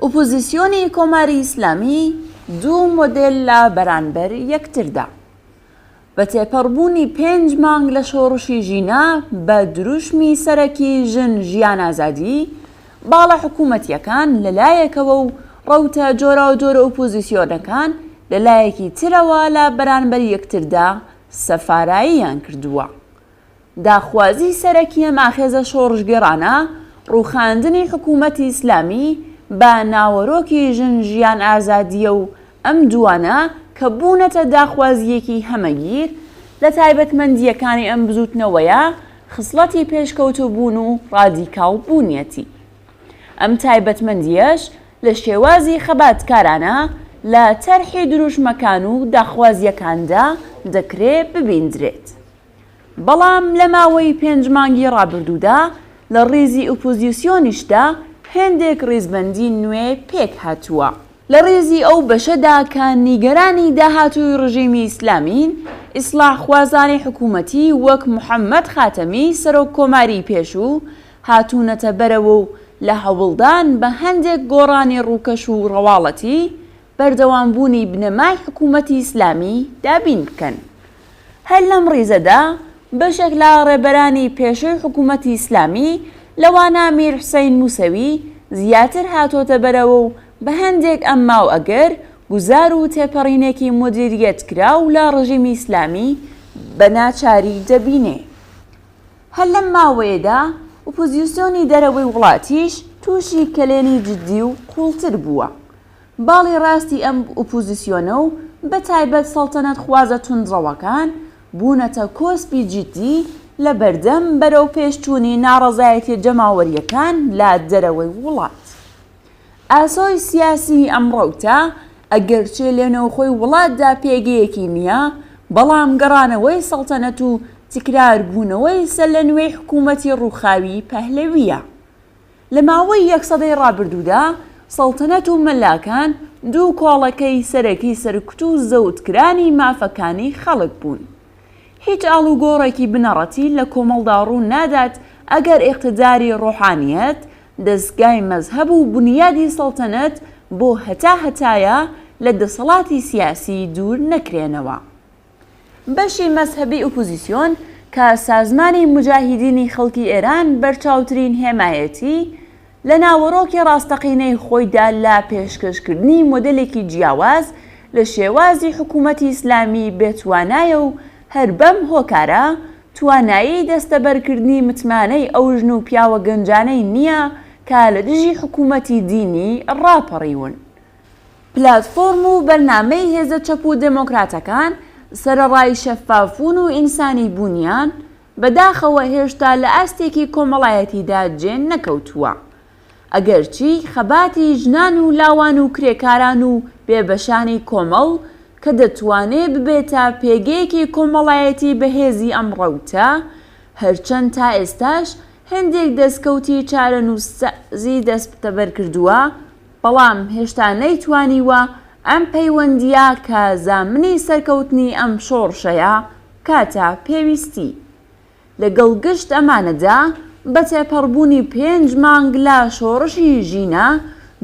ئوپۆزیسیۆنی کۆماری ئیسلامی دوو مۆدێل لە بەرانبەر یەکتردا. بە تێپەڕبوونی پێنج مانگ لە شۆڕشی ژینا بە دروشمی سەرەکی ژن ژیان ئازادی، باڵە حکوومەتییەکان لە لایەکەوە و ڕەوتە جۆراوجۆرە ئوپۆزیسیۆنەکان لە لایەکی ترەوە لە بەرانبەر یەکتردا سەفاراییان کردووە. داخوازی سەرەکی ئەم ئاخێزە شۆڕشگێڕانە، ڕووخاندنی حکوومەتی ئیسلامی بە ناوەرۆکی ژن ژیان ئازادییە و ئەم دووانە کە بوونەتە داخوازییەکی هەمەگیر، لە تایبەتمەندییەکانی ئەم بزووتنەوەیە خسڵەتی پێشکەوتووبوون و ڕادیکاڵ بوونیەتی. ئەم تایبەتمەندییەش لە شێوازی خەباتکارانە لە تەرحی دروشمەکان و داخوازییەکاندا دەکرێ ببیندرێت. بەڵام لە ماوەی پێنج مانگی ڕابردوودا لە ڕیزی ئوپۆزیسیۆنیشدا هێندێک ڕیزبەندی نوێ پێک هاتووە. لە ڕیزی ئەو بەشەدا کە نیگەرانی داهاتووی ڕژیمی ئیسلامین، ئیسڵاحخوازانی حکوومەتی وەک محەممەد خاتەمی سەرۆک کۆماری پێشوو هاتوونەتە بەرەوە و لە هەوڵدان بە هەندێک گۆڕانی ڕووکەش و ڕەواڵەتی، بەردەوامبوونی بنەمای حکوومەتی ئیسلامی دابین بکەن. هەر لەم ڕیزەدا بەشێک لە ڕێبەرانی پێشووی حکوومەتی ئیسلامی، لەوانە میر حوسەین موسەوی، زیاتر هاتۆتە بەرەوە و بە هەندێک ئەمما و ئەگەر، گوزار و تێپەڕینێکی مودیریەتکراو لە ڕژیمی ئیسلامی بە ناچاری دەبینێ. هەر لەم ماوەیەدا ئوپۆزیسیۆنی دەرەوەی وڵاتیش تووشی کەلێنی جیددی و قووڵتر بووە. باڵی ڕاستی ئەم ئوپوزیسیۆنە و بە تایبەت سەڵتەنەتخوازە توندڕەوەکان بوونەتە کۆسپی جیددی لە بەردەم بەرەوپێشچوونی ناڕەزایەتیە جەماوەرییەکان لە دەرەوەی وڵات. ئاسۆی سیاسیی ئەم ڕەوتە ئەگەرچێ لە نێوخۆی وڵاتدا پێگەیەکی نییە، بەڵام گەڕانەوەی سەڵتەنەت و تکراربوونەوەی سەرلەنوێی حکوومەتی ڕووخاوی پەهلەوییە. لە ماوەی یەک سەدەی ڕابردوودا سەڵتەنەت و مەلاکان دوو کۆڵەکەی سەرەکی سەرکوت و زەوتکرانی مافەکانی خەڵک بوون. هیچ ئاڵوگۆڕێکی بنەڕەتی لە کۆمەڵدا ڕوو نادات ئەگەر ئیقتداری ڕۆحانیەت، دەزگای مەزهەب و بونیادی سەڵتەنەت بۆ هەتا هەتایە لە دەسەڵاتی سیاسی دوور نەکرێنەوە. بەشی مەزهەبی ئوپوزیسیۆن کە سازمانی موجاهیدینی خەڵکی ئێران بەرچاوترین هێمایەتی، لە ناوەڕۆکی ڕاستەقینەی خۆیدا لە پێشکەشکردنی مۆدێلێکی جیاواز لە شێوازی حکوومەتی ئیسلامی بێتوانایە و هەر بەم هۆکارە توانایی دەستەبەرکردنی متمانەی ئەو ژن و پیاوە گەنجانەی نییە کە لە دژی حکوومەتی دینی ڕاپەڕیون. پلاتفۆرم و بەرنامەی هێزە چەپ و دێمۆکراتەکان سەرەڕای شەفافبوون و ئینسانی بوونیان، بەداخەوە هێشتا لە ئاستێکی کۆمەڵایەتیدا جێ نەکەوتووە. ئەگەرچی خەباتی ژنان و لاوان و کرێکاران و بێبەشانی کۆمەڵ کە دەتوانێ ببێتە پێگەیەکی کۆمەڵایەتی بەهێزی ئەم ڕەوتە، هەرچەند تا ئێستاش هێندێک دەسکەوتی چارەنووسسازی دەستەبەر کردووە، بەڵام هێشتا نەیتوانیوە ئەم پەیوەندییە کە زامنی سەرکەوتنی ئەم شۆڕشەیە بکاتە پێویستی. لەگەڵ گشت ئەمانەدا، بە تێپەڕبوونی پێنج مانگ لە شۆڕشی ژینا،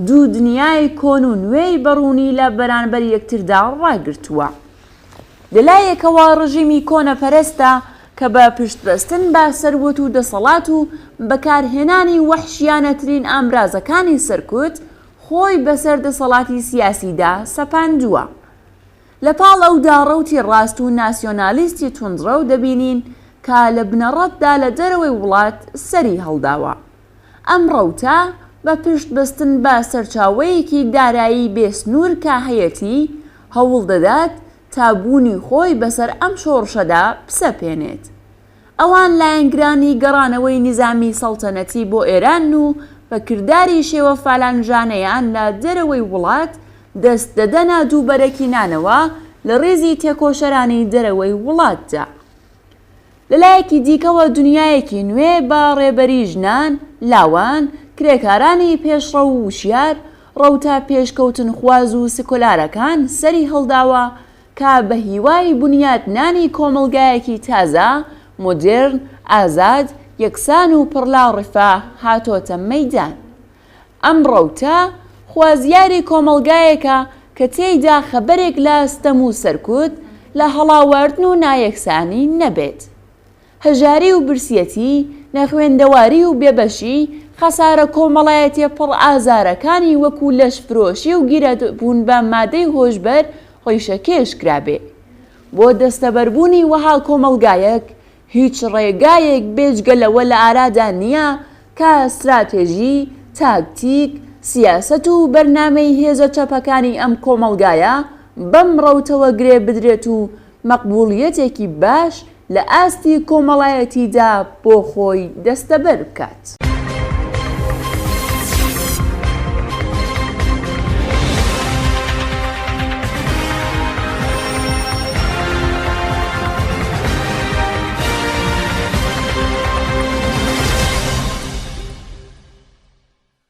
دوو دنیای کۆن و نوێی بە ڕوونی لە بەرانبەر یەکتردا ڕاگرتووە. لە لایەکەوە ڕژیمی کۆنەپەرستە کە بە پشتبەستن بە سەروەت و دەسەڵات و بەکارهێنانی وەحشیانەترین ئامرازەکانی سەرکوت، خۆی بەسەر دەسەڵاتی سیاسیدا سەپاندووە. لە پاڵ ئەودا ڕەوتی ڕاست و ناسیۆنالیستی توندڕەو دەبینین کە لە بنەڕەتدا لە دەرەوەی وڵات سەری هەڵداوە. ئەم ڕەوتە بە پشت بەستن بە سەرچاوەیەکی دارایی بێ سنوور کە هەیەتی، هەوڵ دەدات تا بوونی خۆی بەسەر ئەم شۆڕشەدا بسەپێنێت. ئەوان لایەنگرانی گەڕانەوەی نیزامی سەڵتەنەتی بۆ ئێرانن و بە کرداری شێوە فالانژانەیان لە دەرەوەی وڵات دەست دەدەنە دووبەرەکی نانەوە لە ڕیزی تێکۆشەرانی دەرەوەی وڵاتدا. لە لایەکی دیکەوە دونیایەکی نوێ بە ڕێبەری ژنان، لاوان، کرێکارانی پێشڕەو و وشیار، ڕەوتە پێشکەوتنخواز و سکۆلارەکان سەری هەڵداوە کە بە هیوای بونیادنانی کۆمەڵگایەکی تازە، مۆدێرن، ئازاد، یەکسان و پڕ لە ڕفاه هاتۆتە مەیدان. ئەم ڕەوتە. خوازیاری کۆمەڵگایەکە کە تێیدا خەبەرێک لە ستەم و سەرکوت، لە هەڵاواردن و نایەکسانی نەبێت. هەژاری و برسیەتی، نەخوێندەواری و بێبەشی، خەسارە کۆمەڵایەتیە پڕ ئازارەکانی وەکو لەشفرۆشی و گیرەبوون بە مادەی هۆشبەر ڕیشەکێش کرابێ. بۆ دەستەبەربوونی وەها کۆمەڵگایەک، هیچ ڕێگایەک بێجگە لەوە لە ئارادا نییە کە ستراتێژی، تاکتیک، سیاسەت و بەرنامەی هێزە چەپەکانی ئەم کۆمەڵگایە بەم ڕەوتەوە گرێ بدرێت و مەقبوڵیەتێکی باش لە ئاستی کۆمەڵایەتیدا بۆ خۆی دەستەبەر بکات.